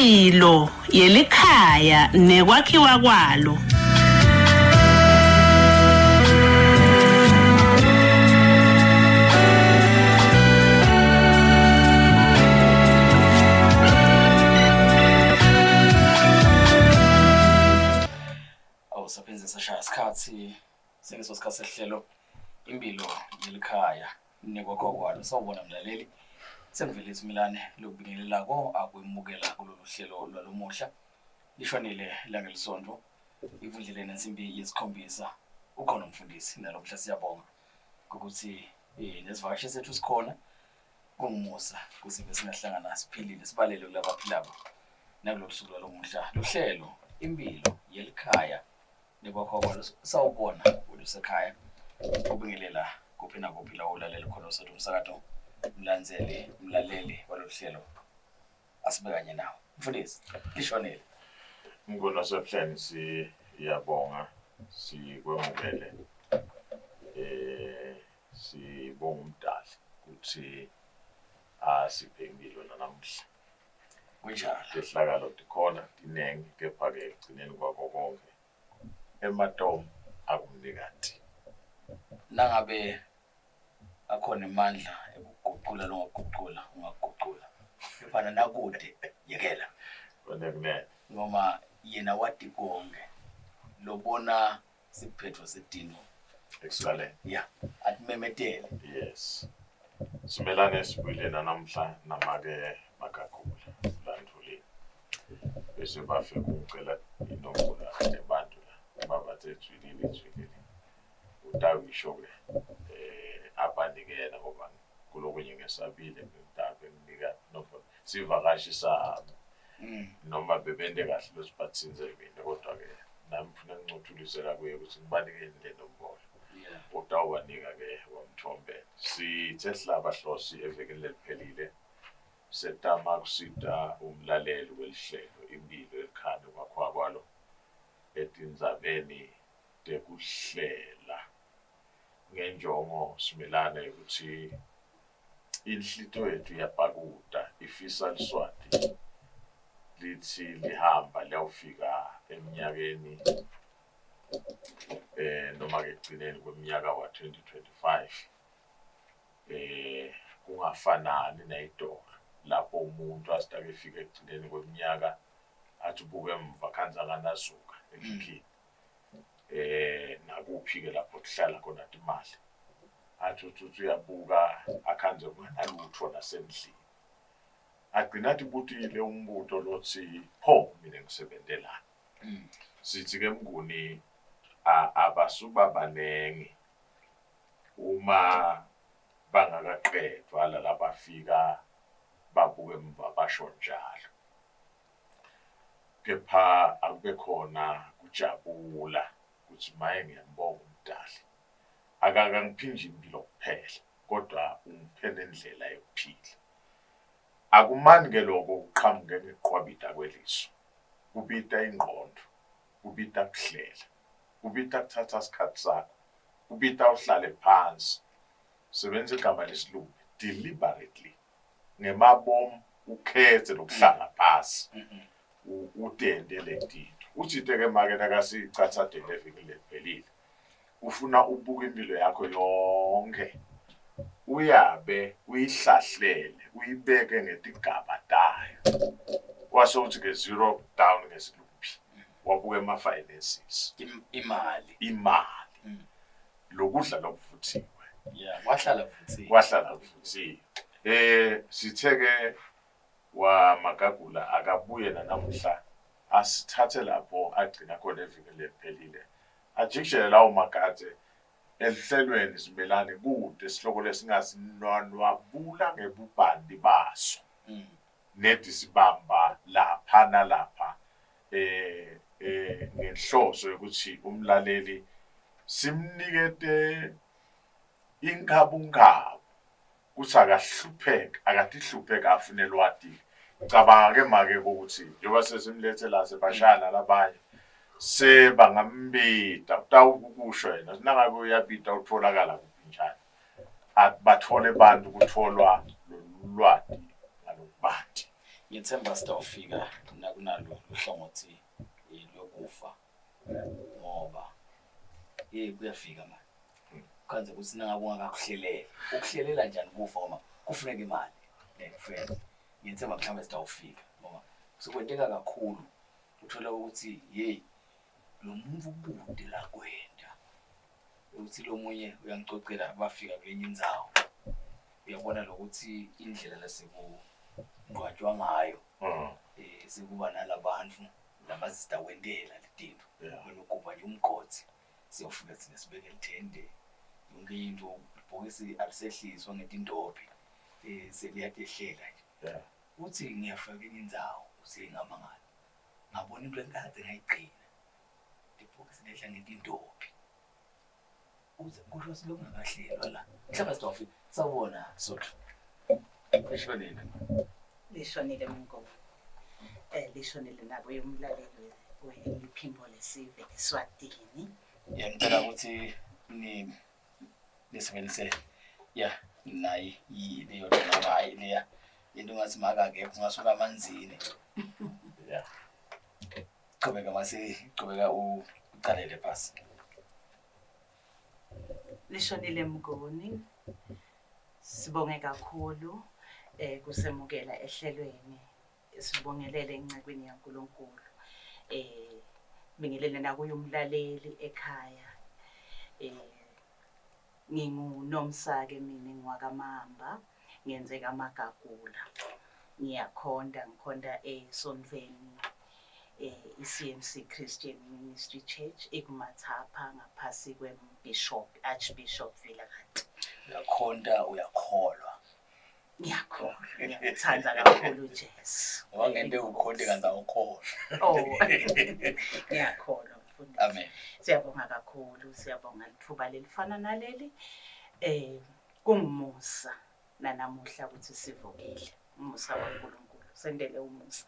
Imphilo yelikhaya nekwakhiwa kwalo. Awu saphinde sashaya isikhathi sengiso sikhathi sehlelo impilo yelikhaya nekwakho kwalo. Sawubona mlaleli. Sengivele Similane lokubingelelako akwemukela kulolu hlelo lwalomuhla. Lishonile ilanga lelisonto ivundlile nensimbi yesikhombisa. Ukhona umfundisi nalomhla siyabonga ukuthi eh, nesivakashi sethu sikhona kungumusa kusive singahlangana siphilile sibalele kulabaphilako nakulolu suku lwalomuhla luhlelo impilo yelikhaya nekwakho kwalo sawubona wena usekhaya ubingelela kuphi nakuphi la ulalela khona usethu umsakato mlandzeli mlaleli walolu hlelo asibe kanye nawo mfundisi lishonile Mnguni wasebuhleni siyabonga sikwemukele eh sibonga umdali ukuthi asiphe impilo nanamuhla. Kunjalo. Tehlakalo tikhona tiningi kepha-ke ekugcineni kwako konke ematomu akumnikati. Nangabe akhona emandla ekuguqula longaguqula ungaguqula kepha nakude yekela. Kona kunene. Ngoba yena wati konke lobona siphetfo setintfo. Ekucaleni. Ya, atimemetele. Yes. Simelane sibuyile nanamhla namake Magagula Landvuleni. Bese bafika kungicela inombolo yabantu la. Babathe jwilili jwilili. Utawuyisho-ke eh abanike yena ngoba kulokunye ngesabile ngitabe nginika inombolo. Sivakashi sami. Noma bebente kahle losiphathinze mina kodwa-ke nami ngifuna ngincuthulisela kuye ukuthi ngibanikeni le nombolo. Utawubanika-ke wamthombe. Sithe sihlaba hlosi evekini leliphelile setama kusita umlaleli welihlelo impilo elikhani kwakhiwa kwalo etindzabeni tekuhlela ngenjongo Simelane yokuthi inhlitiyo yethu iyabhakuta ifisa Liswati lithi lihamba liyawufika eminyakeni eh noma ke ekugcineni kweminyaka wa-2025 eh kungafanani nayitolo lapho umuntu asitake efika ekugcineni kweminyaka athi ubuke emva khanza akanazuka ekhikhini eh nakuphi ke lapho kuhlala khona imali athi uthi uthi uyabuka akhanze kunganalutho nasendlini agcina athi butile umbuto lothi pho mina ngisebentelani mm. sithi ke mnguni abasuba baningi uma bangakaqedwa lalabafika babuke emva basho njalo Kepha akube khona kujabula ukuthi maye ngiyambonga uMdali. Akakangiphi nje impilo kuphela kodwa ungiphe nendlela yokuphila. Akumani ke lokho kuqhamuke ngeqwabita kweliso. Kubita ingqondo, kubita kuhlela, kubita kuthatha isikhathi sakho, kubita uhlale phansi. Sebenzisa igama lesilungu deliberately. ngemabomu ukhethe lokuhlala phasi utente letinto uthite ke make nakasicathatele evikini leliphelile ufuna ubuke impilo yakho yonke uyabe uyihlahlele uyibeke ngetigaba tayo kwase uthi ke zero down ngesilumbi wabuka ema-finances imali imali mm. lokudla lokuvuthiwe yeah kwahlala kuvuthiwe kwahlala kuvuthiwe eh sithe ke wa Magagula akabuye nanamuhla asithathe lapho agcina khona eviki lephelile ajikijele lawo magade elihlelweni simelane kude isihloko lesingasinwanwabula ngebubanti baso mm. nedi sibamba lapha nalapha eh eh ngenhloso yokuthi umlaleli simnikete inkabunkabu ukuthi akahlupheke akatihlupheke afune lwati cabanga ke make ukuthi njengoba sesimlethe la sebashaya nalabanye sebangambita utawukusho yena nangabe uyabita utholakala kuphi njani bathole abantu kutholwa lolu lwati ngalokubanti. Ngithemba sitawufika nakunalo luhlangothi lokufa ngoba hey kuyafika manje. Khanze ukuthi nangabe ungakakuhleleli. Ukuhlelela njani kufa ngoba kufuneka imali. Lekufanele. Ngithemba mhlawumbe sitawufika ngoba sekwenteka kakhulu uthola ukuthi hey lo muntu kude la kwenda. Ukuthi lo munye uyangicocela bafika kwenye indzawo. Uyabona lokuthi indlela lesekungcwatshwa ngayo sekuba nalabantu labazisitakwentela letinto. Wena ugubha nje umgodi siyofika thina sibeke lithende yonke into ibhokisi alisehliswa ngetindophi seliyatehlela nje. Uthi ngiyafika kwenye indzawo uthi ngamangala ngabona into engikade ngayigcina ibhokisi lehla ngetindophi. Uze kusho silokungakahlelwa la. Mhlawumbe sitawufika sawubona Sotho. Lishonile. Lishonile Mngoma. Lishonile nabo yomlaleli wephimbo lesive eSwatini. Yeah, ngicela ukuthi ni nisebenzise ya nayi leyo noma hayi leya into ngathi maka akekho ngasuka amanzini. Yeah. Qhubeka mase qhubeka uqalele phasi. Lishonile Mnguni. Sibonge kakhulu kusemukela ehlelweni. Sibongelele encekwini yaNkulunkulu. Bingelele nakuye umlaleli ekhaya. NginguNomsa ke mina ngwakaMamba, ngenzeka amagagula. Ngiyakhonda, ngikhonda esontweni i-CMC Christian Ministry Church ekuMathapha ngaphasi kweBishop Archbishop Vilakati. Uyakhonta uyakholwa. Ngiyakholwa, ngiyakuthanda kakhulu Jesu. Ngoba ngente ukhonte kanti awukholwa. Oh. Ngiyakholwa mfundisi. Amen. Siyabonga kakhulu, siyabonga lithuba lelifana naleli. Kungumusa nanamuhla ukuthi sivukile. Umusa waNkulunkulu sendele umusa.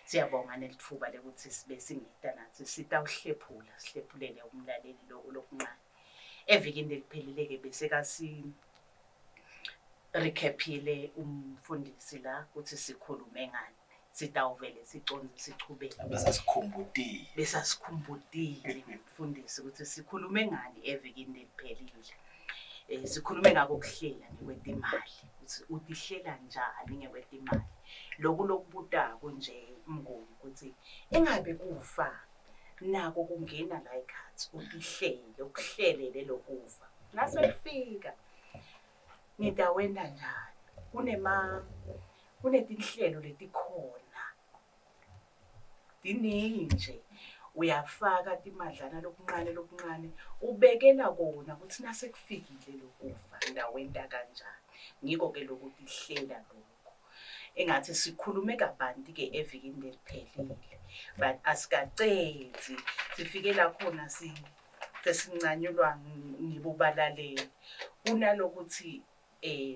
Siyabonga nelithuba lekuthi sibe singeta nathi sitawuhlephula, sihlephulele umlaleli lokhu lokuncane. Evikini leliphelile ke bese kasi recaphile umfundisi la ukuthi sikhulume ngani. Sitawuvele siconze sichubeke. Besasikhumbutile. Besasikhumbutile umfundisi ukuthi sikhulume ngani evikini leliphelile. Sikhulume ngako kuhlela ngekwetimali, ukuthi utihlela njani ngekwetimali. Lokhu lokubutako nje Mnguni ukuthi engabe kufa nako kungena la ekhathi utihlele, ukuhlelele lokufa. Nasekufika ngitawenta njani? Kunetinhlelo letikhona. Tiningi nje uyafaka timadlana lokuncane lokuncane ubekela kona ukuthi nasekufikile lokufa ngitawenta kanjani. Ngiko ke lokutihlela lokho. Engathi sikhulume kabanti ke evikini leliphelile but asikacedzi sifike la khona sesincanyulwa ngibubalaleli kunalokuthi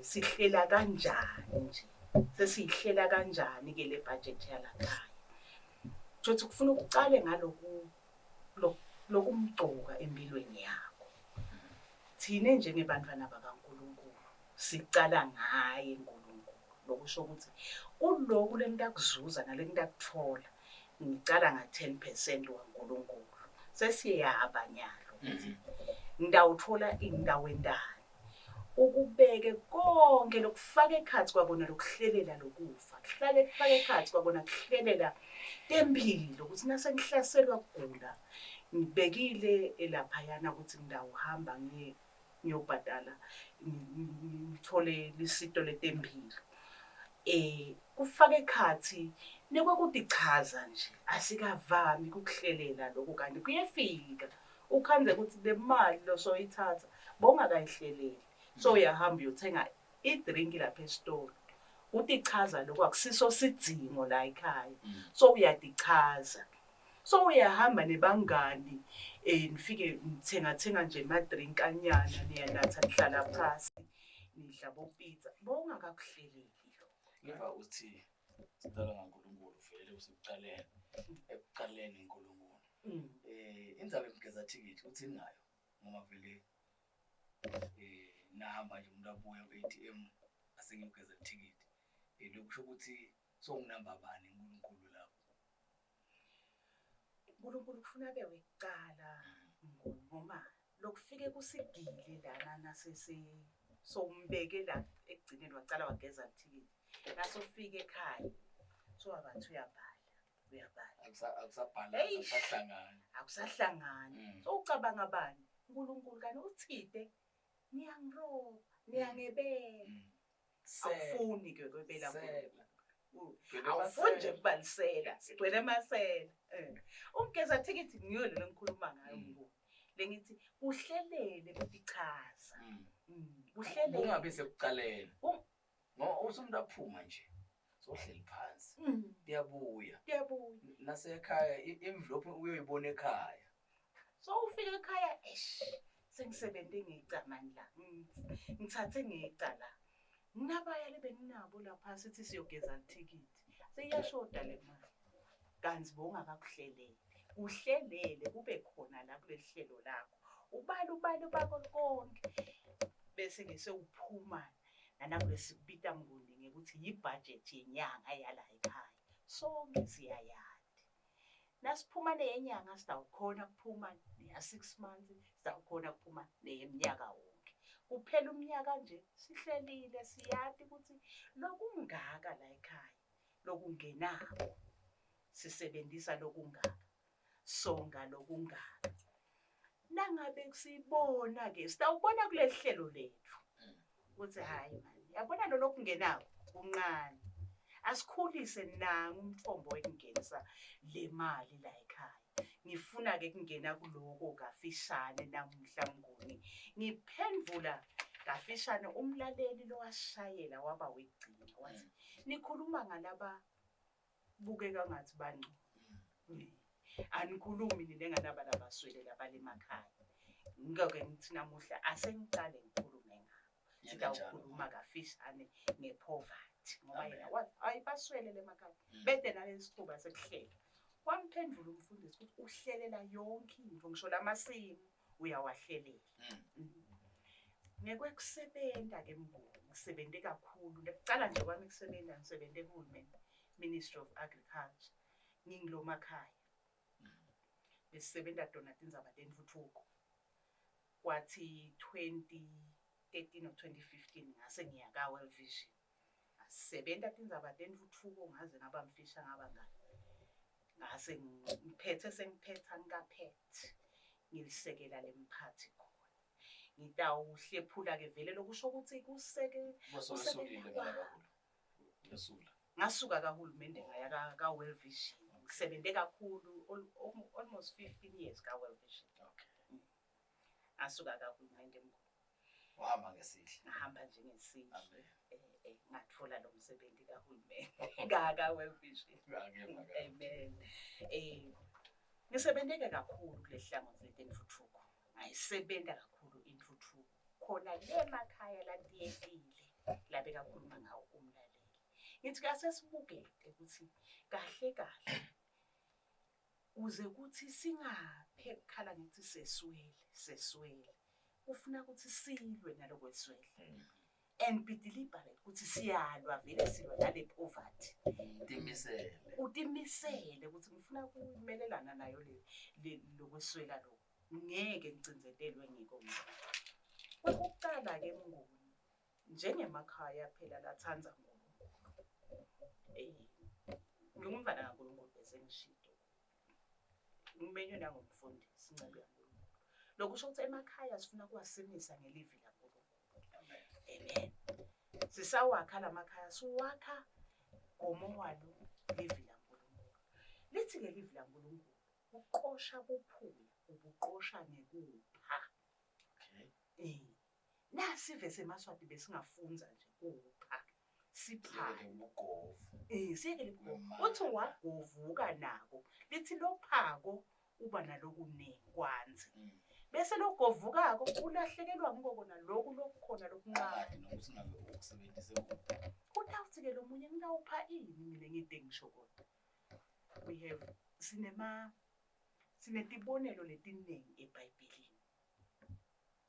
sihlela kanjani nje sesihlela kanjani ke le budget yalakhaya. Kusho kufuna ukucale ngaloku lokumgcoka empilweni yakho. Thine njengebantwana bakaNkulunkulu sicala ngaye uNkulunkulu. Lokusho ukuthi kuloku lengitakuzuza nalengitakuthola ngicala nga-10% waNkulunkulu. Sesiyaba nyalo ukuthi ngitawuthola ingitawentani. Ukubeke konke lokufaka ekhatsi kwakona lokuhlelela lokufa. Kuhlale kufaka ekhatsi kwakona kuhlelela tempilo ukuthi nasengihlaselwa kugula ngibekile elaphayana ukuthi ngitawuhamba ngiye ngiyobhadala ngithole lisito letempilo. Kufaka ekhatsi nekwekutichaza nje asikavami ukukuhlelela lokho kanti kuyefika ukhanze ukuthi le mali losoyithatha bowungakayihleleli. So uyahamba uyothenga i-drink lapha esitolo. Utichaza lokho akusiso sidzingo la ekhaya. So uyatichaza. So uyahamba nebangani nifike nithenga thenga nje ama-drink anyana niyanatha nihlala phasi nidla bo-pizza bowungakakuhleleli lokho. Ngiva uthi sicala ngaNkulunkulu vele usekuqaleni ekuqaleni uNkulunkulu. Indzaba yemgeza thikithi uthini ngayo ngoba vele nahamba nje umuntu abuya ku-ATM asengiyogeza ithikithi. Lokusho ukuthi Sokunamba bani uNkulunkulu lapho? uNkulunkulu kufuna abe wekucala Mnguni ngoba lokufike kusigile lana nasese sowumbeke la ekugcineni wacala wageza lithikithi nasofika ekhaya so wabathi uyabhala uyabhala Akusabhala Eish. akusahlangani. Akusahlangani. So ucabanga bani? uNkulunkulu kani uthide niyangiroba niyangebela. Awufuni ke kwebela Sela. uNkulunkulu. Gcwele Awufuni nje amasela. kubalisela. Sigcwele amasela. Eh. Umgeza thikithi ngiyo le ngikhuluma ngayo Mnguni. Lengithi kuhlelele kutichaza. Kuhlelele. Kungabi sekuqaleni. Ngoba usumuntu aphuma nje. Sohleli phansi. Kuyabuya. Kuyabuya. Nasekhaya i-envelope uyoyibona ekhaya. So ufika ekhaya eish sengisebenze ngecamani la. Ngithathe ngecala. Nginabaya le benginabo lapha sithi siyogeza lithikithi. Seyiyashoda le mali. Kanti bowungakakuhleleli. Uhlelele kube khona la kuleli hlelo lakho. Ubala ubala ubako konke. Bese ke sewuphuma nanakulesibita Mnguni ngekuthi yibudget yenyanga yala ekhaya. Sonke siyayadi. Nasiphuma neyenyanga sidawukhona kuphuma neya 6 months, sidawukhona kuphuma neyeminyaka wonke. Kuphela umnyaka nje sihlelile siyati ukuthi lokungaka la ekhaya, lokungenako sisebenzisa lokungaka, songa lokungaka. Nangabe sibona ke sitawubona kuleli hlelo lethu ukuthi hayi mani, yabona lo lokungenako kuncane. Asikhulise nanga umthombo wekungenisa le mali la ekhaya. Ngifuna ke kungena kuloko kafishane namuhla Mnguni. Ngiphendvula kafishane umlaleli lowashayela waba wekugcina wathi nikhuluma ngalaba bukeka ngathi bangcono. Anikhulumi nina enganaba labaswele labale emakhaya. Ngeke ngithi namuhla asengicale ngikhulume ngakho. Sitawukhuluma kafishane ngepoverty ngoba yena wathi hayi baswele le makhaya. Bede nalesithuba sekuhlela. Wamphendvula umfundisi ukuthi uhlelela yonke into ngisho lamasimu uyawahlelela. Ngekwekusebenta ke Mnguni, ngisebenze kakhulu. Nekucala nje kwami kusebenza ngisebenze kuhulumeni Ministry of Agriculture. Ngingilomakhaya. Besisebenza tona tindzaba tentfutfuko. Kwathi 2013 or 2015 ngase ngiya ka World Vision. Ngasebenta tindzaba tentfutfuko ngaze ngaba mfisha ngaba ngaka. Ngase ngiphethe sengiphetha ngikaphethe. Ngilisekela lemphathi khona. Ngitawuhlephula ke vele lokusho ukuthi kuseke Bososukile ngala kakhulu. Ngesula. Ngasuka kahulumende ngaya ka World Vision. Ngisebenze kakhulu almost 15 years ka World Vision. Okay. Ngasuka kahulumende mkhulu. Wahamba ngesihle. Ngahamba nje ngesihle. Amen. Ngathola lo msebenzi kahulumende ka World Vision. Angeva kahle. Amen. Ngisebenzeke kakhulu kule hlangothi letentfutfuko. Ngayisebenza kakhulu intfutfuko. Khona le makhaya latiyekile labe kakhuluma ngawo umlaleli. Ngithi kase sibukete ukuthi kahle kahle uze kuthi singaphe kukhala ngithi seswele seswele. Ufuna ukuthi silwe nalokweswele. And be deliberate ukuthi siyalwa vele silwa nale poverty. Utimisele. Utimisele ukuthi ngifuna ukumelelana nayo le lokweswela lokho. Ngeke ngicindzetelwe ngiko mina. Okokuqala ke Mnguni, njengemakhaya phela lathandza uNkulunkulu. Ngingumfana kaNkulunkulu bese ngishilo. Ngimenywe nangumfundisi inceku yaNkulunkulu. Lokusho ukuthi emakhaya sifuna kuwasimisa ngelivi laNkulunkulu. Amen. Amen. Sisawakha lamakhaya, siwakha ngomo walo livi laNkulunkulu. Lithi ke livi laNkulunkulu uqosha buphuya, ubuqosha ngekupha. Okay. Nasive semaSwati besingafunza nje kupha. Siphane. Siyeke ubugovu. Siyeke ubugovu. Kwemali. Uthi wagovuka nako. Lithi lophako uba nalokuningi kwanze. Bese logovukako ulahlekelwa ngikho naloku lokukhona lokuncane. Akade nokuthi ngabe ukusebenzise kuphi. Utawuthi ke lo munye ngingawupha ini mina ngide ngisho kodwa. We have sinema sinetibonelo letiningi eBhayibhelini.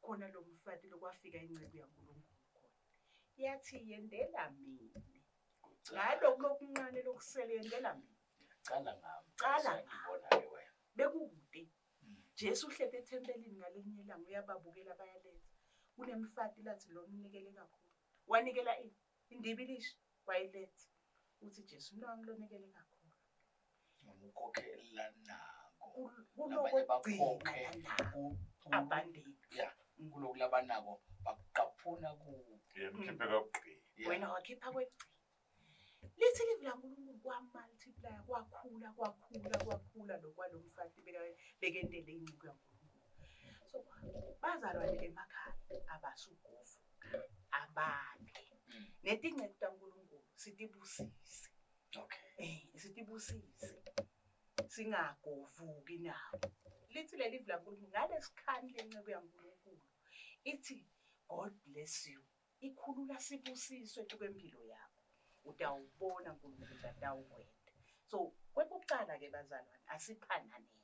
Khona lo mfati lokwafika inceku yaNkulunkulu khona. Yathi yendela mina. Good. Ngalokhu lokuncane lokusele yentela mina. Cala ngami. Cala ngami. Ngibona-ke wena. Bekukude. Jesu uhleti ethempelini ngalinye ilanga uyababukela bayaletha. Kunemfati lathi lo mnikele kakhulu. Wanikela ini? Indibilishi wayiletha. Uthi Jesu mntwana lonikele kakhulu. Ngimkhokhela nako. Kuloko Labanye bakhokhe kugcina la ku- abandeni. ya kuloku labanako bakuqaphuna ku Yemkhiphe kakugqina. Yeah. Wena wakhipha kwegcina. Lithi livi laNkulunkulu kwamultiply kwakhula kwakhula kwakhula lokwalo mfati bekentele inceku yaNkulunkulu. So bazalwane emakhaya abasugovuka abaphe. Netinceku taNkulunkulu sitibusise. Okay. Sitibusise. Singagovuki nabo. Lithi leli livi laNkulunkulu ngalesikhani lenceku yaNkulunkulu ithi God bless you. Ikhulula sibusiso etukwempilo yakho. Utawubona uNkulunkulu atawukwenta. So kwekuqala ke bazalwane asiphananeni.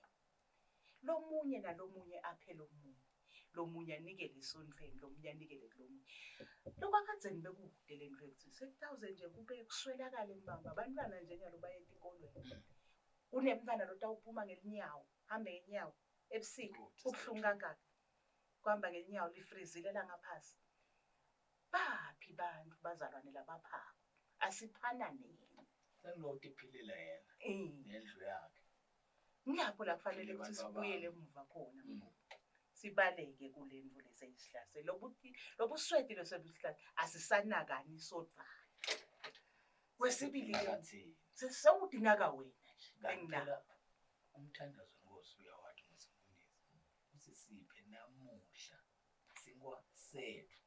Lomunye nalomunye aphe lomunye. Lomunye anikele esontfweni, lomunye anikele kulomunye. Lokwakadzeni bekude le nto yokuthi sekutawuze nje kube kuswelakale mbamba abantwana nje nyalo baye etikolweni. Kunemntfwana lotawuphuma ngelinyawo, hambe ngenyawo ebusuku Kude, kubuhlungu kangaka. Kuhamba ngelinyawo lifrizile langaphasi. Baphi bantu bazalwane labaphako? Asiphananeni. Sengiloku tiphilela yena nendlu yakhe. Ngilapho la kufanele Phile ukuthi abantu sibuyele abami. emuva khona. Sibaleke kule ndlu leseyisihlase. Lobusweti losebusihlase asisanakani sodvwana. Kwesibili ke Sekuthini. sewudinaka wena nje. Kanti Benginako. phela umthandazo wenkosi uyawathi ngesimfundisi. Uthi siphe namuhla sinkwa sethu.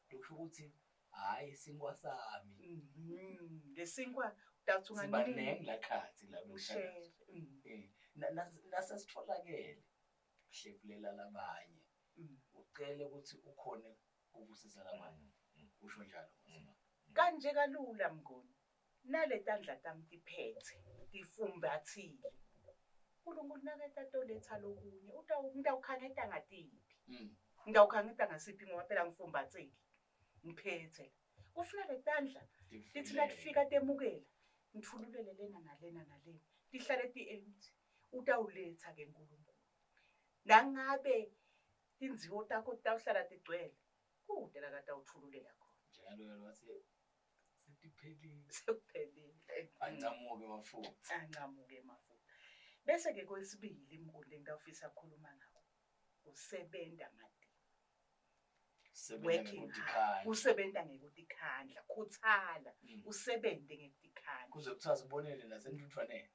Lokusho ukuthi hayi sinkwa sami. Lesinkwa utawuthi Sibanengi unganika. lakhathi la kulomthandazo. Share. Nasesitholakele hlephulela labanye. Ucele ukuthi ukhone ukubusisa labanye. Usho njalo Nkosi. Kanje kalula mngoni. Nale tandla tami tiphethe, tifumbathile. uNkulunkulu naketa toletha lokunye, ngitawukhangeta ngatiphi? Ngitawukhangeta ngasiphi ngoba phela ngifumbathile. Ngiphethe. Kufuna le tandla tithi natifika temukela, ngithululele lena nalena nalena. Tihlale ti-empty. Utawuletha ke uNkulunkulu. Nangabe tindziwo takho titawuhlala tigcwele, kude la katawuthululela khona. Njalo wathi setiphelile. Sekuphelile. Ancamuke mafutha. Ancamuke mafutha. Bese ke kwesibili mnguni lengitawufisa ukukhuluma ngako. Usebenta ngati. Sebenza ngekutikhandla. Usebenta ngekutikhandla. Khuthala. Usebente ngekutikhandla. Kuze kuthiwa sibonele nasentuthwaneni.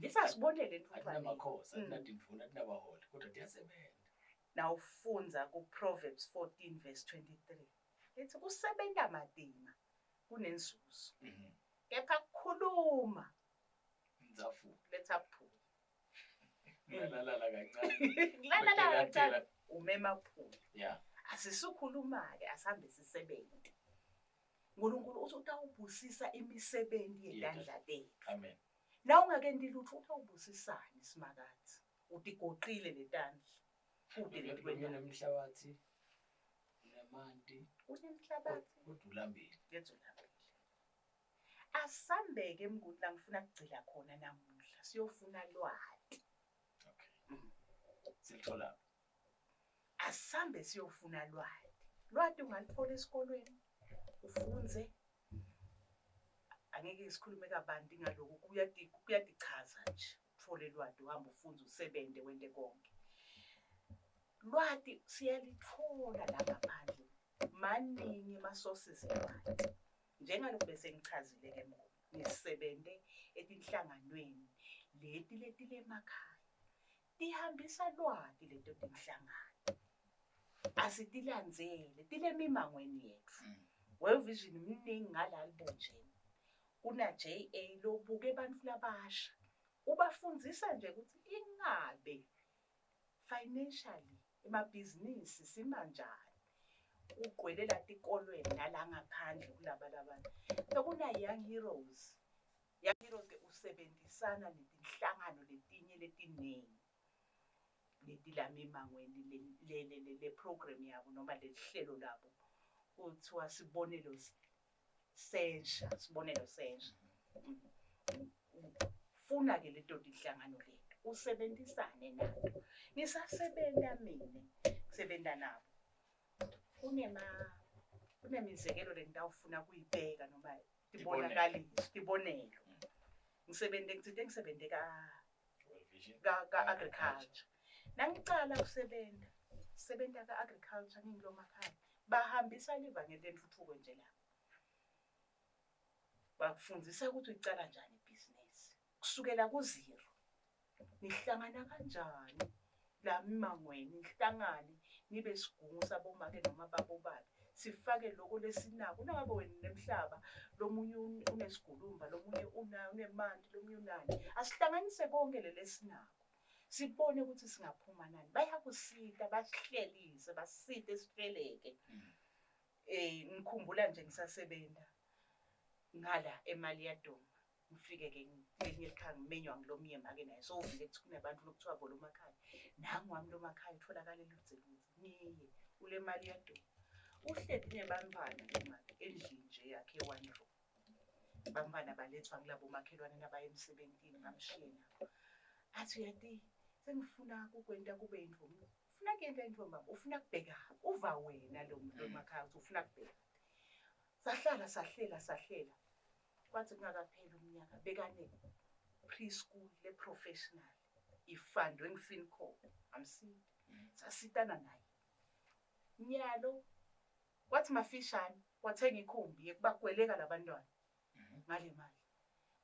Lisasibonele entuthwaneni. AkunamaKhosi, akunadimvuna, akunabaholi, kodwa tiyasebenza. Nawufundza ku Proverbs 14 verse 23. Lithi kusebenta matima kunenzuzo. Kepha kukhuluma Ndzafu. letha phula. Kulalala kancane. Kulalala kancane. Umema phula. Yeah. Asisukhuluma ke asambe sisebenze. uNkulunkulu uthi utawubusisa imisebenzi yetandla tethu. Amen. Na ungakendi lutho utawubusisani simakatsi. Utigoqile letandla. Kude Lomunye nemhlabathi unemanti. Unemhlabathi. Kodwa ulambile. Yethu ulambile. Asambeke mnguni la ngifuna kugcila khona namuhla siyofuna lwati. Okay. Silithola. Asambe siyofuna lwati. Lwati ungalithola esikolweni ufunze. Angeke sikhulume kabanti ngaloko kuyatichaza nje. Uthole lwati uhambe ufunze usebenze wente konke. Lwati siyalithola la ngaphandle. Maningi ama sources elwati. Njengalokhu bese ngichazile ke mnguni, ngisebenze etinhlanganweni leti letile emakhaya. Tihambisa lwati leto tinhlangano. Asitilandzele tile mimangweni yetfu. World Vision mningi ngala libonjeni. Kuna JA lobuke bantfu labasha. Ubafundzisa nje ukuthi ingabe financially emabhizinisi simanjani. Ugqwelela tikolweni nala ngaphandle kulaba labantu. Sekuna Young Heroes. Young Heroes ke usebenzisana netinhlangano letinye letiningi. Leti la mimangweni le program yabo noma lelihlelo labo. Kuthiwa sibonelo Sensha, sibonelo sensha. Funa ke leto tinhlangano leto usebenzisane nato. Ngisasebenta mina, ngisebenta nabo. Kunemizekelo lengitawufuna kuyibeka noma tibonakaliso, tibonelo. Ngisebente ngitsite ngisebente ka ka agriculture. Nangicala kusebenta, sebenta ka agriculture ngingilomakhaya, bahambisa livangeli lentfutfuko nje lapha. Bakufundzisa ukuthi uyicala njani ibhizinisi kusukela ku-zero. Nihlangana kanjani la emangweni, nihlangane nibe sigungu sabomake noma babobabe, sifake loko lesinako. Nangabe wena unemhlaba, lomunye unesigulumba, lomunye unemanti, lomunye unani, asihlanganise konke leli esinako, sibone ukuthi singaphuma nani. Bayakusita, basihlelise, basisite sihleleke. Ngikhumbula nje ngisasebenta ngala emali yaduma, ngifike ke kelinye likhaya ngimenywa ngilomunye make naye sowuvile kuthi kunabantu lokuthiwa bolomakhaya. Nangu wami lomakhaya utholakala eLudziludzo, ngiye ule mali yaduma. Uhleti nebantfwana lo make endlini nje yakhe one room. Bantfwana balethwa ngilabo makhelwane nabaya emsebentini bamshiye nabo. Athi uyati sengifuna kukwenta kube yintfo. Ufuna kuyenta intfo baba, ufuna kubheka, uva wena lo makhaya ukuthi ufuna kubheka. Sahlala sahlela sahlela. Kwathi kungakapheli umnyaka bekane preschool le professional ifandwe ngiFinco amsita. Sasitana naye. Nyalo kwathi mafishane wathenga ikhumbi yekubagweleka labantwana ngale mali.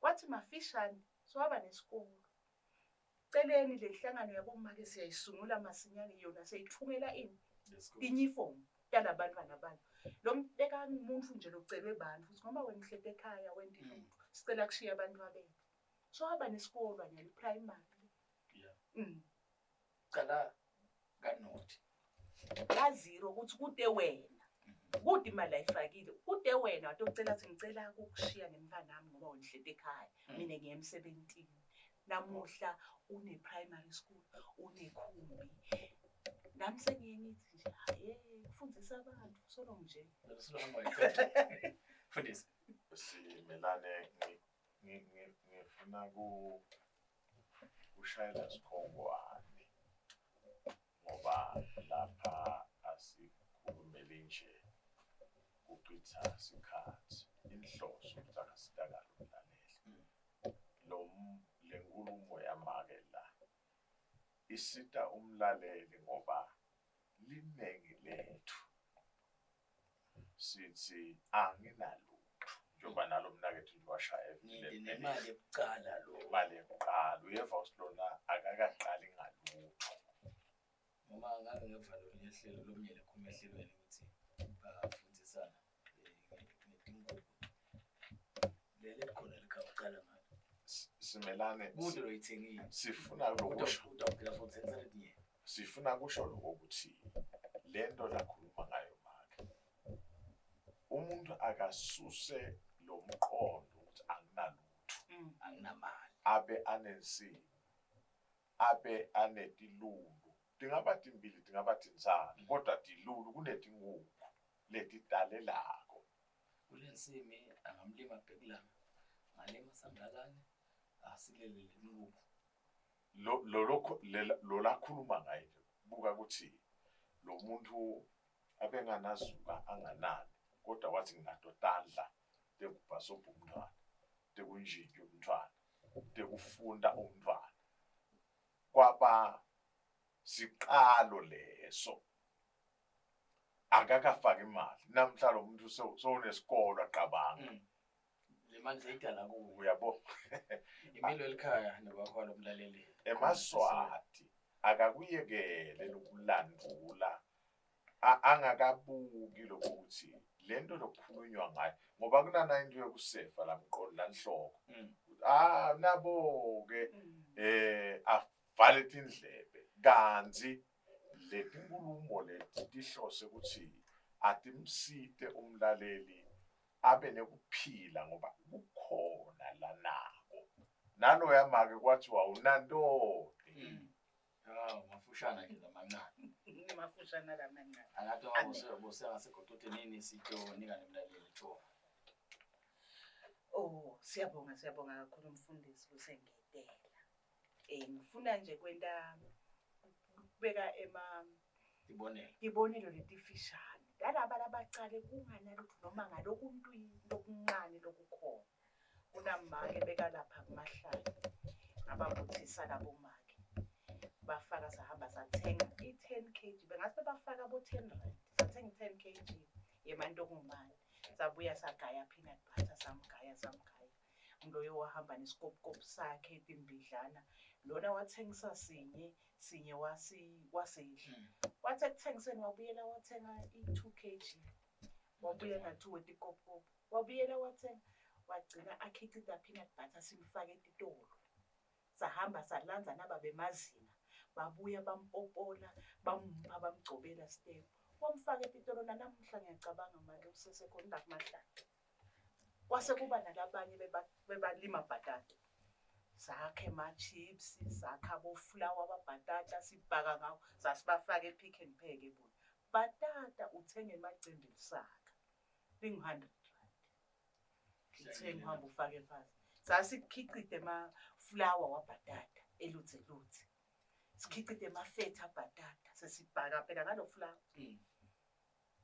Kwathi mafishane sowaba nesikolo. Celeni le nhlangano yabomake siyayisungula masinyane, yona seyithumela ini uniform talabantwana balo. Lo beka umuntu nje locelwe bantfu ukuthi ngoba wena uhleti ekhaya wenta lutho, sicela kushiya abantu bethu. So waba nesikolo nyalo primary. Cala kanothi. Ka zero ukuthi kude wena. Kude imali ayifakile. Kude wena watocela athi ngicela ukukushiya nemntwana wami ngoba wena uhleti ekhaya. Mina ngiya emsebentini. Namuhla une primary school, unekhumbi. Nami sengiye ngithi nje haye kufundisa abantu solo nje. Fundisi. Simelane ngifuna kushayela sikhongwane ngoba lapha asikhulumeli nje kuchitha sikhathi. Inhloso ukuthi akasitakala umlaleli. Lenkulumo yamake la isita umlaleli ngoba linengi lethu sithi anginalutho njengoba nalo mnakethu nje washaya nemali yokuqala lo imali yokuqala uyeva usilona akakaqali ngalutho. Noma ngake ngeva lolunye hlelo lomnye lekhuluma ehlelweni ukuthi bafundisana ngetinkukhu lele khona likhawuqala ngalo. Simelane kude loyithengile sifuna lokusho utawuphila sokuthengisa letinye. Sifuna kusho lokho ukuthi lento lakhuluma ngayo make umuntu akasuse lo mqondo ukuthi anginalutho, anginamali, abe anensimi, abe anetilulu, tingaba timbili tingaba tintsatfu, kodwa tilulu kunetinkukhu letidalelako. Kulensimi angamlima bhekulanga ngalima sandalane asilele lenkukhu. Lo lakhuluma ngaye nje buka ukuthi lo muntu abenganazuka anganani, kodwa wathi nginato tandla tekubhasobha umntwana, tekunjinja umntwana, tekufunda umntwana. Kwaba siqalo leso. Akakafaki imali. Namhla lo muntu sewunesikolo aqabanga. Le mali seyidala kuwe. Uyabo. Impilo elikhaya nokwakho lomlaleli. EmaSwati akakuyekele lokulandula angakabuki lokuthi lento lokukhulunywa ngayo ngoba kunana into yokusefa lamqondo lanhloko. Nabo ke avale tindlebe kanti letinkulumo leti tihlose ukuthi atimsite umlaleli abe nekuphila ngoba kukhona lanako. Naloya make kwathiwa unantoni. Mafushana nje lamancane. Mafushana lamancane. Angathi ngoba buse ngasegoqothe nini sitonika nemlaleli ithuba. Oh, siyabonga, siyabonga kakhulu mfundisi kusengetela. Ngifuna nje kwenta kubeka ema tibonelo. Tibonelo letifishane. Talaba labacale kunganalutho noma ngalokuntu lokuncane lokukhona. Kunamake bekalapha kumahlala. Ngababuthisa labo make. Bafaka sahamba sathenga i-10 kg. Bengase bafaka bo 10 rand. Sathenga i-10 kg yemantongomane. Sabuya sagaya peanut butter, samgaya samgaya. Loyo wahamba nesikopukop sakhe timbidlana. Lona wathengisa sinye, sinye wasidla. Wathi ekuthengiseni wabuyela wathenga i-2 kg. Wabuya na-2 wetikopukop. Wabuyela wathenga, wagcina akhicita peanut butter simfake etitolo. Sahamba salandza nababemazinga. Babuya bampopola, bampha bamgcobela step. Wamfaka etitolo nanamuhla ngiyacabanga make usesekhona la kumahlala. Kwase kuba nalabanye bebalima bhatata. Sakhe ama-chips, sakha abofulawa ababhatata, sibhaka ngawo, sasibafaka e-Pick n Pay ke bona. Bhatata uthenge emacembe lisaka. Lingu-100 rand. Uthenge uhambe ufake phasi. Sasikhicite emafulawa wabhatata eluthe luthe. Sikhicite emafetha abhatata, sesibhaka phela ngalo fulawa.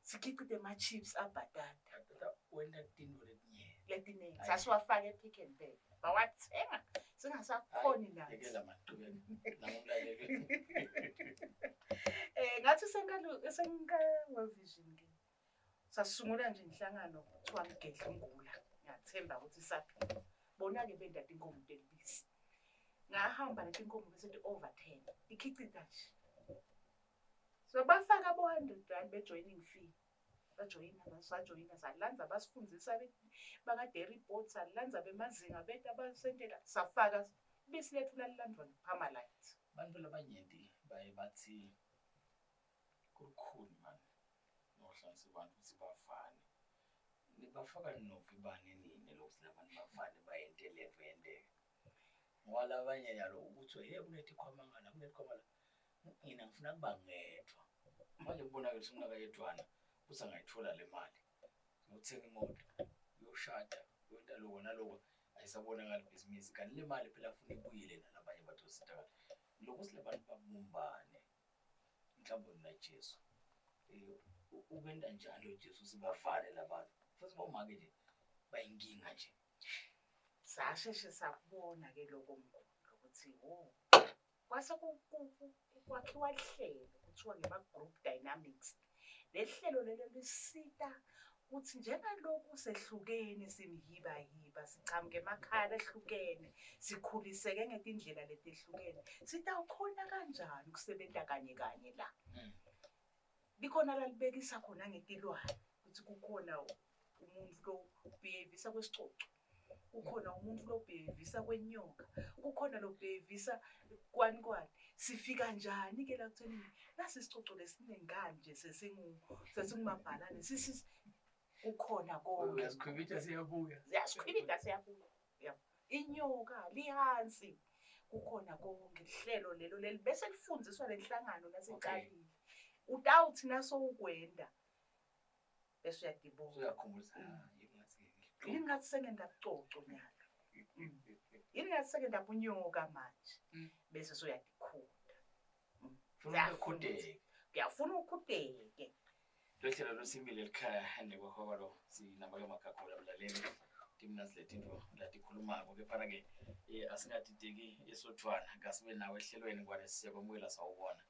Sikhicite ama-chips abhatata. Wenta tintfo letinyenti. Letiningi. Sasiwafaka e-Pick n Pay. Bawathenga singasakhoni nathi. Yekela mani, qhubeka. Nangumlaleli. Ngathi senka World Vision ke. Sasungula nje inhlangano kuthiwa ngigedla ingula. Ngiyathemba ukuthi saphila. Bona ke benda tinkomo telibisi. Ngahamba letinkomo bese ti over 10. Ikhicita nje. So bafaka bo 100 rand be joining fee. Bajoyina, basajoyina, salandza basifundzisa baka dairy board, salandza bemazinga beta basentela, safaka bisi lethu lalilandvwa ngeParmalat. Bantu labanyenti baye bathi kukhulu man nohlanganisa abantu ukuthi bafane. Nibafaka novi bani nini lokuthi labantu bafane bayente lento yenteke. Ngoba labanye yalo ukuthi hey kunetikhwama ngala kunetikhwama la. Mina ngifuna kuba ngedwa. Manje kubonakala ukuthi umuntu akayedwana ukuthi angayithola le mali. Uyothenga imoto, uyoshada, uyenta lokho naloko, ayisabonakali ibhizinisi. Kanti le mali phela afuna ibuyele nalabanye batositakala. Lokuthi labantu babumbane mhlawumbe naJesu. Ubenta njalo Jesu sibavale labantu. Futhi bomake nje bayinkinga nje. Sasheshe sakubona ke lokho mkhulu ukuthi oh kwase kwakhiwa lihlelo kuthiwa ngema-group dynamics. Leli hlelo lelo lisita ukuthi njengalokhu sehlukene simhibahiba sichamuke emakhaya ehlukene sikhuliseke ngetindlela letehlukene sitawukhona kanjani ukusebenta kanye kanye la. Likhona lalibekisa khona ngetilwane ukuthi kukhona umuntu lo behavior kwesicoco, kukhona umuntu lo behavior kwenyoka, kukhona lo behavior kwani kwani. Sifika njani ke la kutheni nasi isicoco lesinengane nje sesingumabhalane sisi kukhona konke. Uyasikhwibitha siyabuya. Siyasikhwibitha siyabuya. Yabo. Inyoka lihansi kukhona konke lihlelo lelo leli bese lifundziswa lenhlangano naseqalile. Utawuthi nasowukwenda bese uyadibona. Uyakhumbula yini ngathi Yini ngathi sengenda bucoco nyalo. Yini ngathi sengenda bunyoka manje. Bese suyadikhunda. Funa ukukhudeka. Ngiyafuna ukukhudeke. Lohlelo lwesimile elikhaya nekwakho sinabake makhakhula mlaleli. Timna siletintfo latikhulumako kepha ke asingatiteki esodvwana kasibe nawe ehlelweni kwane siyakwamukela sawubona.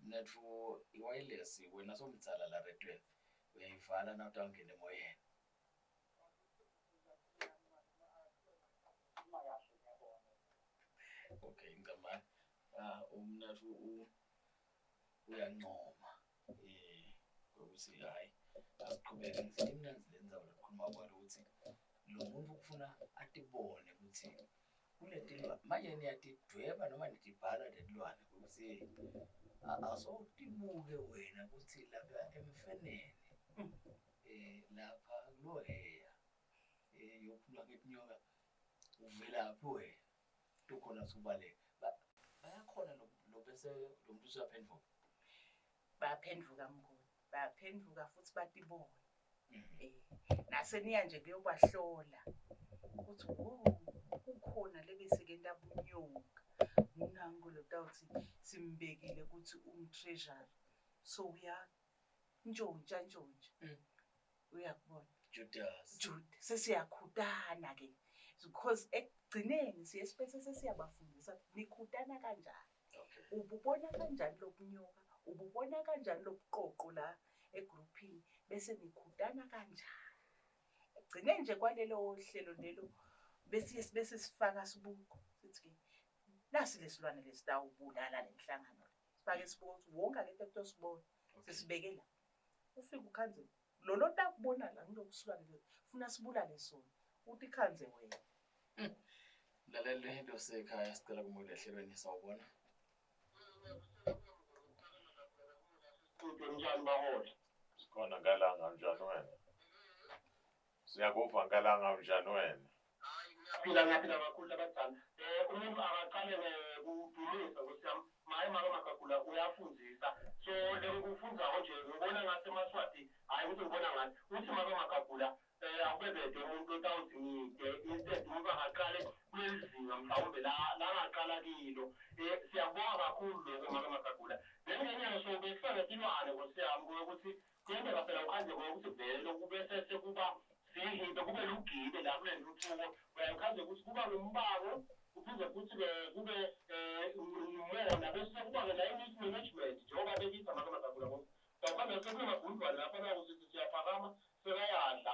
Mnetfu i-wireless wena somdzala la redweni uyayivala na utawungena emoyeni. Okay, ngicabanga umnetfu uyancoma ukuthi hayi asiqhubeke ngithi imnandzi le ndzaba lokukhuluma kwalo ukuthi lo muntu kufuna atibone ukuthi kuletilwane manje niyatidweba noma nitibhala letilwane ukuthi asotibuke wena ukuthi lapha emfeneni lapha kuloheya yokhuluma ngetinyoka uvelaphi wena tukhona subaleka bayakhona lo bese lo muntu usuyaphenduka. Bayaphenduka mkhulu, bayaphenduka futhi batibone. Naseniya nje kuyobahlola ukuthi wo kukhona lebesekenta bunyoka ngunangu lo tawuthi simbekile ukuthi umtreasury so uya ntshontsha ntshontsha. Uyakubona Judas. Jude sesiyakhutana ke because ekugcineni siye sibese sesiyabafundisa nikhutana kanjani. Ububona kanjani lobunyoka, ububona kanjani lobuqoqo la egroupini, bese nikhutana kanjani. Ekugcineni nje kwalelo hlelo lelo bese bese sifaka sibuko sithi ke nasi lesilwane lesitawubulala lenhlangano. Sifake sibuko ukuthi wonke akekho kutosibona. Sisibeke la. Ufike ukhanze lo lotakubona la ngilokusilwane lo funa sibulale sona. Uthi khanze wena. Mlaleli losekhaya sicela kumukela ehlelweni sawubona. Njani baholi? Sikhona ngalanga njani wena? Siyakuva ngalanga njani wena? Ngiyaphila ngiyaphila kakhulu labadzala. Umuntu akaqale ngekudumisa Nkosi yami. Maye make Magagula uyafundisa. So lengikufundzako nje ngibona ngathi emaSwati hayi ukuthi ngibona ngathi uthi make Magagula akubebede umuntu otawuthi ngide instead umuntu akaqale kuleli zinga mhlawumbe la langaqala kilo. Siyabonga kakhulu lokho make Magagula. Lengenyanga so bekufana tilwane Nkosi yami ukuthi kuyenteka phela ukhandle ukuthi vele kube sesekuba sihibe kube lugibe la kule ntuthuko uyakhandle ukuthi kuba ngumbango kuphinde futhi-ke kube umona bese kuba-ke la i-mismanagement njengoba bekisa make Magagula ngoba ngaphandle sekunamagundwane lapha nawo sithi siyaphakama sekayadla.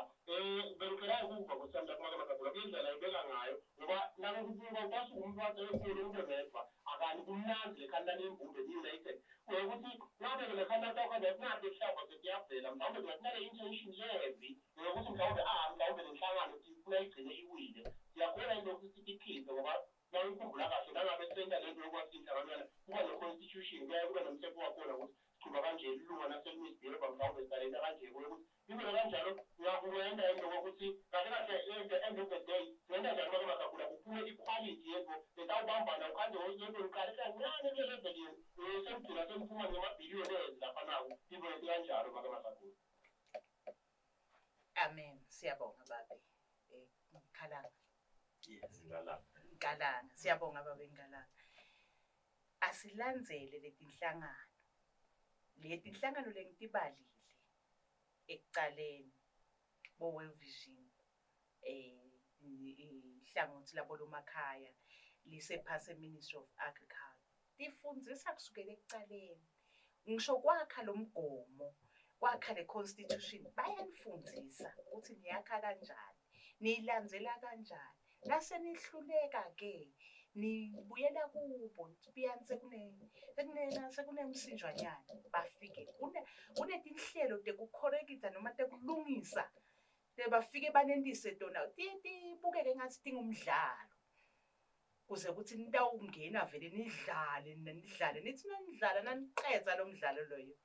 Bengicela ukuva Nkosi yami lapho make Magagula kuyindlela ibeka ngayo ngoba nakukubuka kwasuka umuntu ekhulu ube ngedwa akani kumnandzi le khanda lembumbe i-united ukuthi ngabe-ke le khanda tawukhanda kunade kuhlamba sekuyavela mhlawumbe kungathi nale intention lembi ngokuthi mhlawumbe mhlawumbe le nhlangano ifuna igcine iwile. Siyakhona into yokuthi sithi ngoba nawukhumbula kahle nangabe senta lento yokwakha inhlangano kuba ne-constitution kuyaye kube nomthetho wakhona ukuthi siqhuba kanje ilunga naselimisbehave mhlawumbe sitalenta kanje ukuthi impilo kanjalo uyakuwenda into kokuthi kahle kahle at the end of the day singenta njani make Magagula kuphume iquality yethu letawubambana ukhandle lento niqale kancane kule level yenu senigcina seniphuma nema-billionaires lapha nawo into leti kanjalo make Magagula. Amen. Siyabonga babe. Nkhalanga. Yes. Ngalanga. Nkalanga. Siyabonga babe Nkalanga. Asilandzele letinhlangano. Letinhlangano lengitibalile ekucaleni bo World Vision ihlangothi labo lomakhaya lisephase Ministry of Agriculture. Tifundzisa kusukela ekucaleni. Ngisho kwakha lo mgomo, kwakha le constitution bayanifundzisa ukuthi niyakha kanjani, niyilandzela kanjani. Nase nihluleka ke nibuyela kubo nibuyani sekunemsinjwanyana bafike kunetinhlelo tekukhorekitha noma tekulungisa bafike banentise tona tibukeke ngathi tingumdlalo kuze kuthi nitawungena vele nidlale nidlale nithi nanidlala naniqedza lo mdlalo loyo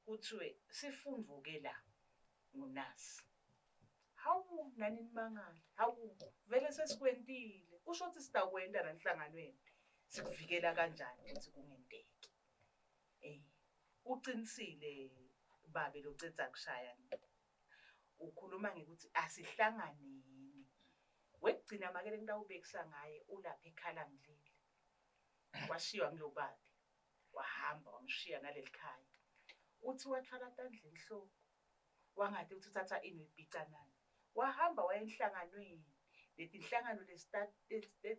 kuthiwe sifundvuke la ngunasi. Hawu nani nimangala, hawu vele sesikwentile kusho ukuthi sitakwenta la nhlanganweni sikuvikela kanjani ukuthi kungenteki. Uqinisile babe locedza kushaya ukhuluma ngekuthi asihlanganeni. Wekugcina make lengitawubekisa ngaye ulapha eKhalangilile. Washiywa ngulobabe wahamba wamshiya naleli khaya. Uthi wathwala tandla enhloko wangathi uthi uthatha ini uyibhica nani. Wahamba waya enhlanganweni letinhlangano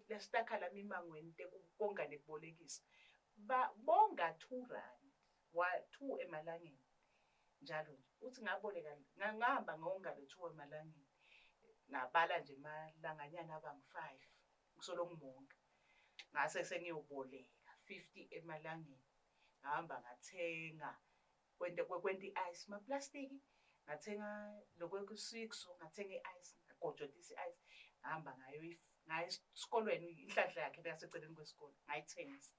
lesitakha lami emangweni tekukonga nekubolekisa. Bonga 2 rand wa 2 emalangeni njalo nje. Uthi ngaboleka ngahamba ngonga lo 2 emalangeni ngabala nje emalanganyana abangu-5 ngisolo ngimonga. Ngase sengiyoboleka 50 emalangeni ngahamba ngathenga kwenta i-ice maplastiki ngathenga lokwekusixo ngathenga i-ice ngagojotisa i-ice ngahamba ngayo ngayo esikolweni inhlanhla yakhe bekaseceleni kwesikole ngayithengisa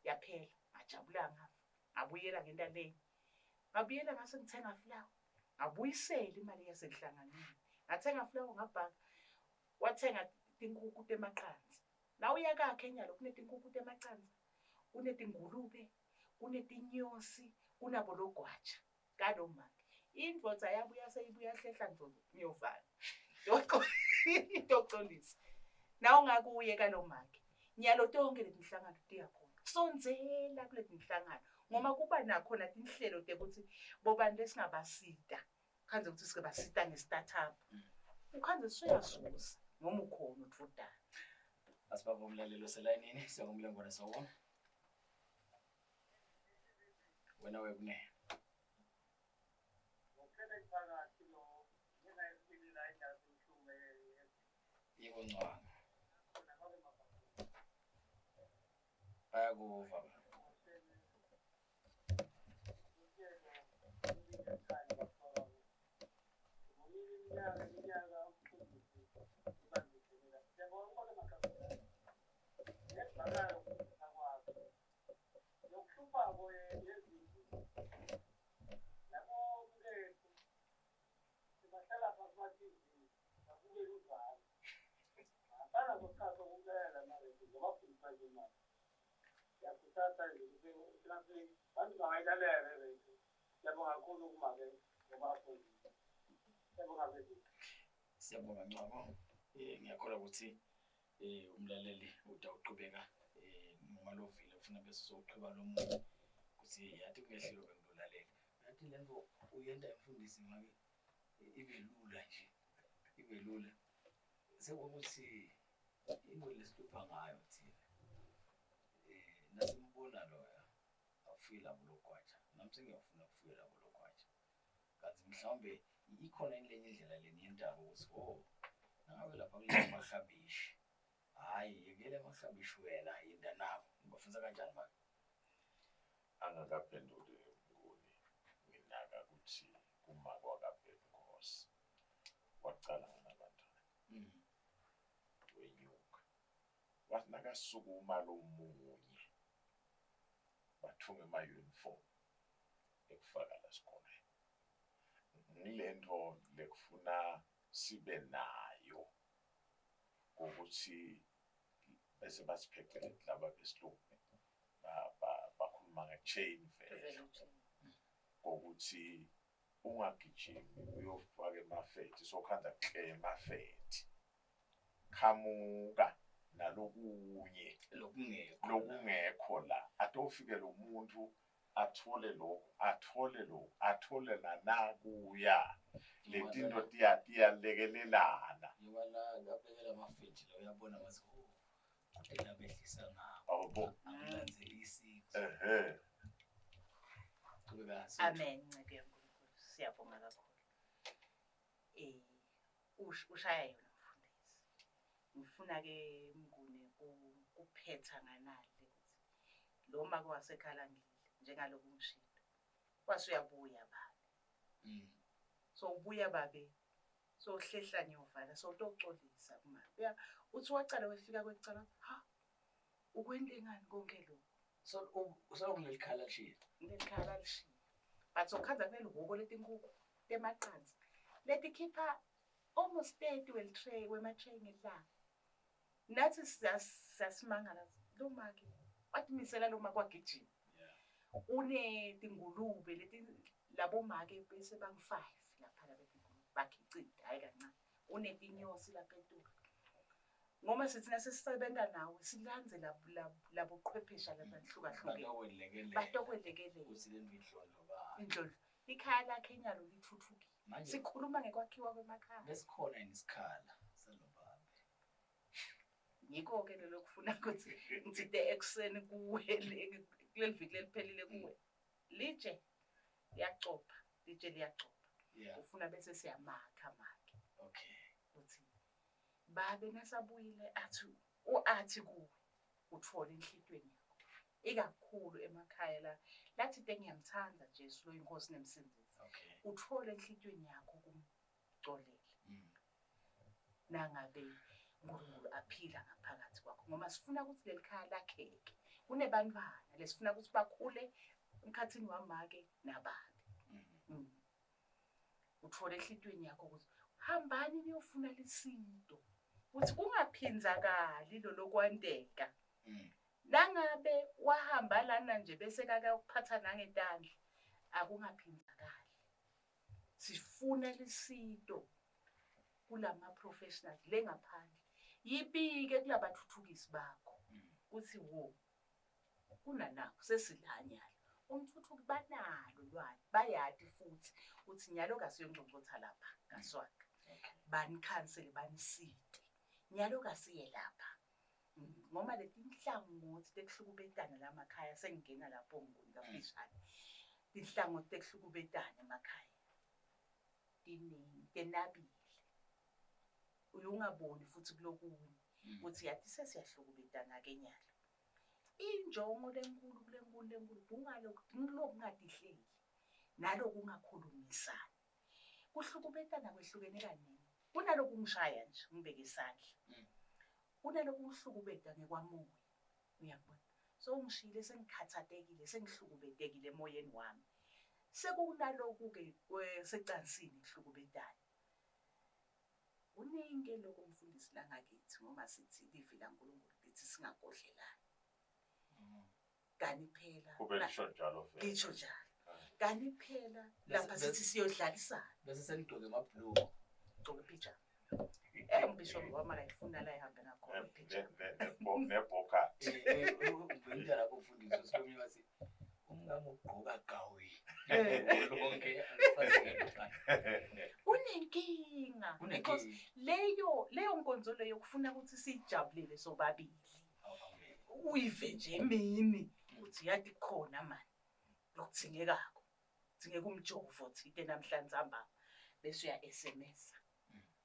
yaphela ngajabula ngafa ngabuyela ngenta le ngabuyela ngase ngithenga flour ngabuyisela imali yasenhlanganweni ngathenga flour ngabhaka wathenga tinkukhu temaqansi la uya kakhe nyalo kunetinkukhu temaqansi kunetingulube kunetinyosi kunabo logwaja kalo make. Indvodza yabuya seyibuya hlehla ndlovu ngiyovana. Tocolisa. Na ungakuye kalomake. Nyalo tonke letinhlangano tiyakhona. Sondzela kule tinhlangano ngoba kuba nakhona tinhlelo tekuthi bobani lesingabasita. Khandze ukuthi sike basita nge-startup. Ukhandze suyasuza noma ukhona udvudana. Asibambe umlaleli oselayinini, siyakumlengwane sawubona. Wena wekune. Yebo Ncwane. Bayakuva ba. Siyabonga Ncwabo. Ngiyakholwa ukuthi umlaleli utawuqhubeka noma lovile ufuna bese sowuqhuba lo muntu ukuthi yathi kunehlelo bengilolalela. Yathi lento uyenta imfundisi make ibe lula nje. Ibe lula. Sekukuthi into lesihlupha ngayo thina. Nasimbona loya afuye labo logwaja. Nami sengiyafuna ukufuya labo logwaja. Kanti mhlawumbe ikhona yini lenye indlela leniyentako ukuthi oh nangabe lapha kule maklabishi hhayi yekela emaklabishi wena yinda nabo nibafundisa kanjani manje? Angakaphenduli Mnguni, nginaka ukuthi kumake wakaBhekinkosi wacala nganabantwana wenyuka wathi nakasukuma lo munye bathunga ema-uniform ekufaka la sikolweni. Ngilento lekufuna sibe nayo ukuthi bese basipheceleti laba besilungu bakhuluma nge-chain value kokuthi ungagijimi uyofaka emafethi sokhanza kle emafethi qhamuka nalokunye Lokungekho. Lokungekho la atofike lo muntu athole lokhu athole lokhu athole nanakuya letinto tiyalekelelana. Njengoba la ngabekela amafethi la uyabona ngathi oh ela behlisa ngawo. Awubo. Angilandzeli isiko. Ehhe. Qhubeka. Suthu. Amen nceke yaNkulunkulu. Siyabonga kakhulu. Ushaya yona mfundisi. Ngifuna ke Mnguni kuphetha nganale ukuthi lo make wasekhalangile njengaloku ngishilo. Wase uyabuya babe. So ubuya babe so hlehla ngiyovala so utoxolisa kumama. Uya uthi wacala wefika kwecala ha ukwente ngani konke lokho? So sokuleli khala lishiya. Leli khala lishiya. But sokhanza kunelihhoko letinkukhu temaqansi letikhipha almost 30 well tray wema-tray ngelanga. Nathi siyasimangala lo make watimisela lo make wagijima. Unetingulube leti labo make bese bangu-5 lapha labetingulube bakhicida hhayi kancane. Unetinyosi lapha etulu. Ngoba sithi nasesisebenza nawe silandze laboqhwephesha labahlukahlukene. Batokwelekelela. Batokwelekelela. Ukuthi le ndlu idlondlobala. Indlondlo. Ikhaya lakhe nyalo lithuthukile. Manje Sikhuluma ngekwakhiwa kwemakhaya. besikhona yini isikhala salobabe? Ngikho-ke lelo kufuna ukuthi ngithinte ekuseni kuwe kuleli viki leliphelile kuwe. Litshe liyacopha, litshe liyacopha. Ufuna bese siyamakha make. Uthi babe nasabuyile athi uathi kuwe uthole enhlitweni yakho. Ikakhulu emakhaya la lathi te ngiyamthanda Jesu lo inkosi nemsindisi. Uthole enhlitweni yakho kumcolela. Nangabe uNkulunkulu aphila ngaphakathi kwakho ngoba sifuna ukuthi leli khaya lakheke. Kunebantwana lesifuna ukuthi bakhule emkhathini wamake nababe. Uthole enhlitweni yakho ukuthi hambani niyofuna lisito. Uthi kungaphinzakali lo lokwandeka. Nangabe wahamba lana nje bese kake ukuphatha nangetandla akungaphinzakali. Sifuna lisito kulama professionals lengaphandle. Yibike kulabathuthukisi bakho kuthi wo kunanakho sesilanyalo. Umthuthuki banalo lwati bayati futhi uthi nyalo kasiyongcongcotha lapha kaswaka. Banikhansele banisite. Nyalo kasiye lapha. Ngoma letinhlangothi tekuhlukubetana lamakhaya sengingena lapho ngikuni kafishane. Tinhlangothi tekuhlukubetana emakhaya tiningi tenabile. Uye ungaboni futhi kulokunye ukuthi yathi sesiyahlukubetana ke nyalo. Injongo lenkulu kulenkulu lenkulu kungaloku ngilokungatihleli naloku ungakhulumisani. Kuhlukubetana kwehlukene kaningi. Kunaloku ngishaya nje ngibeke isandla. Kunaloku ngihlukubeta ngekwamoya. Uyakubona? So ungishiyile sengikhathatekile sengihlukubetekile emoyeni wami. Sekunaloku ke kwesecansini kuhlukubetana. Kuningi ke lokho mfundisi la ngakithi ngoba sithi livi laNkulunkulu lithi singagodlelani. Kani phela Kube lisho njalo vele. Lisho njalo. Kani phela lapha sithi siyodlalisana. Bese senigqoke amabhuluku. Gqoke ipijama. Umbhishobhi wami akayifuna la ehambe ngakhona ipijama. Nebhokati. Ngibona lapho mfundisi usilomunye wathi umngami ugqoka gawi. Lonke alifazeke. Kunenkinga. Because leyo nkonzo leyo kufuna ukuthi sijabulele sobabili. Uyive nje emini uthi yathi khona mani lokuthingekako. Thingeka umjovo thite namhlanje hamba bese uya SMS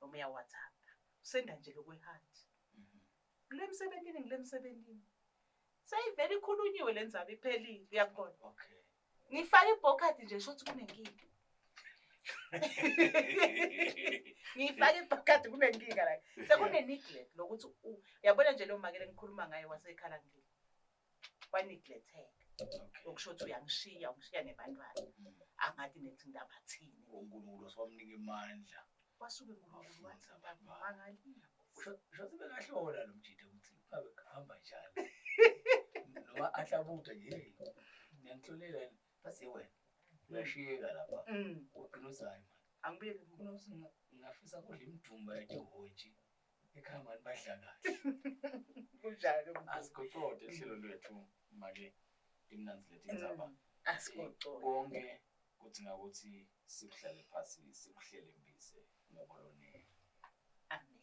noma uya WhatsApp. Usenda nje lokweheart. Kule msebentini ngile msebentini. Seyivele ikhulunyiwe le ndzaba iphelile uyakubona. Okay. Ngifake ibhokadi nje shothi kunenkinga. Ngifake ibhokadi kunenkinga la. Sekune neglect lokuthi uyabona nje lo make lengikhuluma ngaye wasekhala ngile. Wa neglecteka. Okusho ukuthi uyangishiya, ungishiya nebantwana. Angathi nethi ngidabathini. uNkulunkulu waswamnika imandla. Wasuke uNkulunkulu wathi mangalile. Usho sebekahlola lo mjida ukuthi ngabe kuhamba njani. Noma ahlabuda nje. Ngiyangihlolela base wena. Uyashiyeka lapha. Ugcina uzayo manje. Angibuyele. Kunokuthi ngingafisa kudla imidumba yetihhontshi. Ekhaya mani badla kahle. Kunjalo. Asigocode uhlelo lwethu make imnandzi letindzaba. Asigocode. Konke kudinga ukuthi sikuhlale phasi sikuhlele mbise ngobolonele. Amen.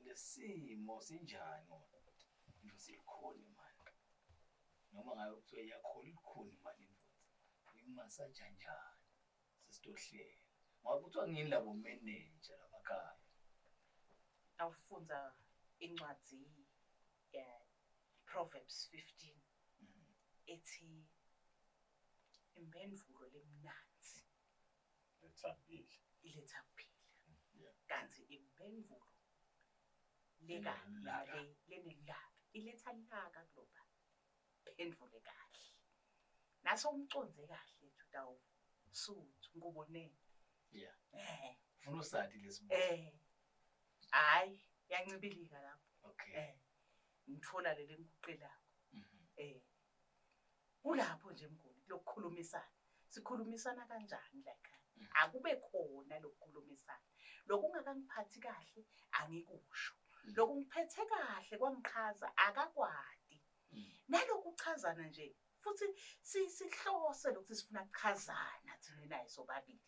Lesimo sinjani ngoba into silikhona manje. Noma ngabe kuthiwa iyakhona ilikhona imali indvodza. Uyimasaja njani? Sesitohlela. Ngoba kuthiwa ngini labo manager labakhaya. Awufundza incwadi ya Proverbs 15 ethi impendulo lemnandzi Lethambile. iletha kuphila. Kanti impendulo leka lenelaka iletha laka kuloba phendvule kahle. Naso umconze kahle utawusuthu ngubone. Yeah. Ufuna usati lesibuzo. Hayi yancibilika lapho. Okay. Ngithola leli ngikuqelako. Kulapho nje mnguni lokukhulumisana. Sikhulumisana kanjani la ekhaya? Akube khona lokukhulumisana. Lokungakangiphathi kahle angikusho. Lokungiphethe kahle kwangichaza akakwati. Nalokuchazana nje futhi sihlose lokuthi sifuna kuchazana thina naye sobabili.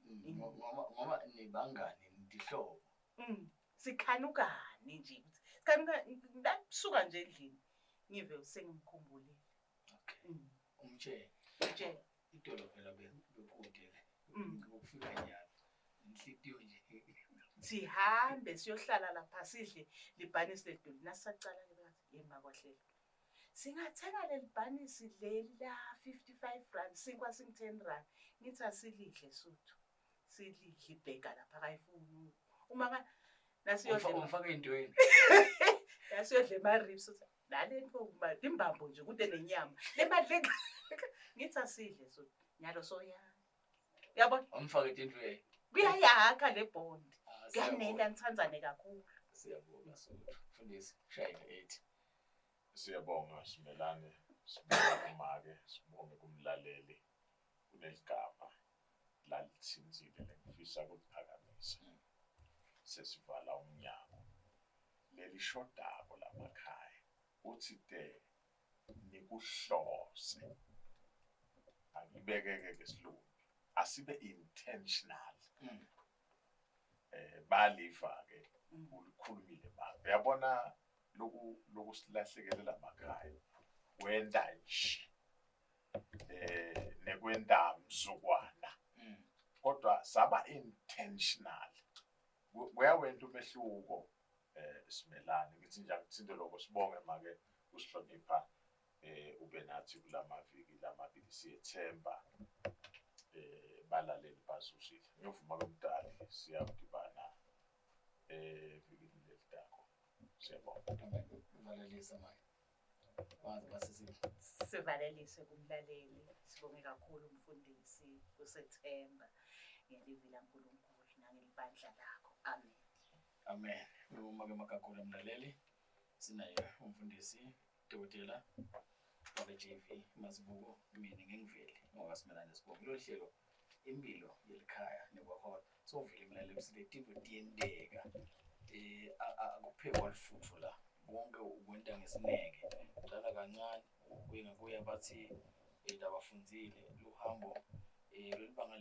Ngoba nibangani nidihlobo. Sikhanukani nje ukuthi sikhanuka ngisuka nje endlini ngive sengimkhumbulile. Okay. Umtshele. Umtshele. Idolo phela bekude le. Ukufika nyalo. Inhlitiyo nje. Sihambe siyohlala lapha sidle libhanisi ledoli nasacala ke bathi yema kwahlela. Singathenga lelibhanisi leli la 55 rand sinkwa sing 10 rand. Ngithi asilidle suthu. Silidle ibheka lapha akayifuni. Uma ka nasiyodla umfake entweni. Nasiyodla ema ribs uthi nale nto imbambo nje kude nenyama. Le mali ngithi asidle suthu. Nyalo soya. Uyabona? Umfake entweni. Kuyayakha le bond. Kuyanela nithandzane kakhulu. Siyabonga suthu. Mfundisi shayile 8. Siyabonga simelane, sibonge kumake, sibonge kumlaleli. Kuneligama lalitsintsile lengifisa kuliphakamisa. Sesivala umnyango. Lelishodako lamakhaya uthi te nikuhlose. Angibekeke ke silumbi. Asibe intentional. Baliva ke ulikhulumile mama. Uyabona loku lokusilahlekele lamakhaya. Wenda nje. Nekwenda mzukwana. Kodwa saba intentional. Kuyawenta umehluko simelane. Ngithi nje angithinte lokho, sibonge make usihlonipha ube nathi kulamaviki lamabili, siyethemba balaleli bazuzile. Ngiyovuma komdali siyakudibana vikini lelidako. Siyabonga. Valelisa manje. Baze basisile. Sivalelise kumlaleli. Sibonge kakhulu umfundisi usethemba ngelivi laNkulunkulu nangelibandla lakho. Amen. Amen. Uma ke Magagula mlaleli sinaye umfundisi Dokotela wabe JV Mazibuko, mina ngengiveli ngoba simelane sibonge lo hlelo impilo yelikhaya nekwakho. Sovile mlaleli ukuthi letinto tiyenteka, akuphekwa lifutho la, konke ukwenta ngesineke, uqala kancane kuye ngakuya. Bathi labafundzile luhambo lolibanga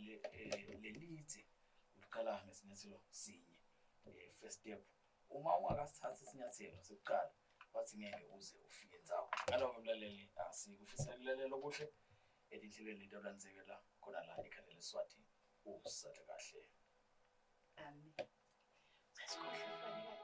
lelidze uliqala ngesinyathelo sinye, first step. Uma ungakasithathi isinyathelo sekuqala, bathi ngeke uze ufike ndzawo. Ngaloko mlaleli, asikufisela kulalela okuhle etinhlelweni letabulandzekela khona la ekhaya leSwati. Usale kahle. Amen. Sasikhohlwa.